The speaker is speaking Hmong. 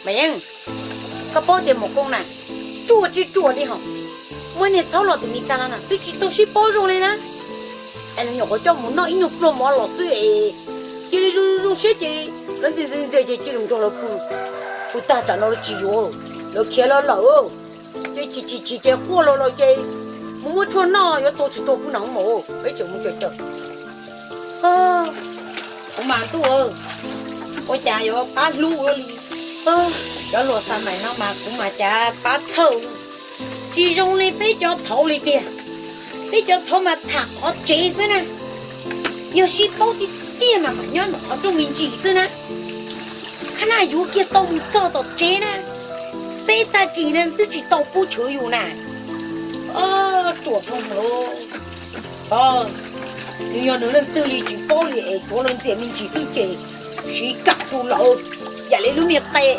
Mas Yeej, koj paub tias Maum Koob na, ruam tsis ruam li hos, muab niag thaub los tim Mis Kas los na twb tsis tau sib paub zoo li na. Es nws nyuam qhuav coj mus noj ib nyuag pluag mov los xwb es cia li zoo zoo siab ces lawv ntxias ntxias ntxias ces cia li nrog lawv pw. Pw tag tsam no lawv tsis yuav, lawv khiav los lawm. Ces chim chim chim ces quaj los los ces mus muab tshuaj noj yuav tuag tsis tuag kuv na hoob maum, peb tseem mus caum caum. Kuv mas ntuj, ua cas yuav pab hlub ua luaj li. Cov luag xa mais no mas kuv mas cas pab txhawj, tsis zoo li peb cov thaud li tiag. Peb cov thaud mas tham qhov tsev xwb na, yog sib paub tiag tiag mas mam nyob ntawm qhov rooj me ntsis xwb na. Qhab naj yuav kiag tau mus txog tom tsev na, peb tag kis na twb tsis tau pub tshwv yus na. Ruam dhau lawm. Nws yog nws leej twg li tsis paub li es tsuav lawv ntxias me ntsis xwb ces siv kam rau lawv, yam li lub niag qe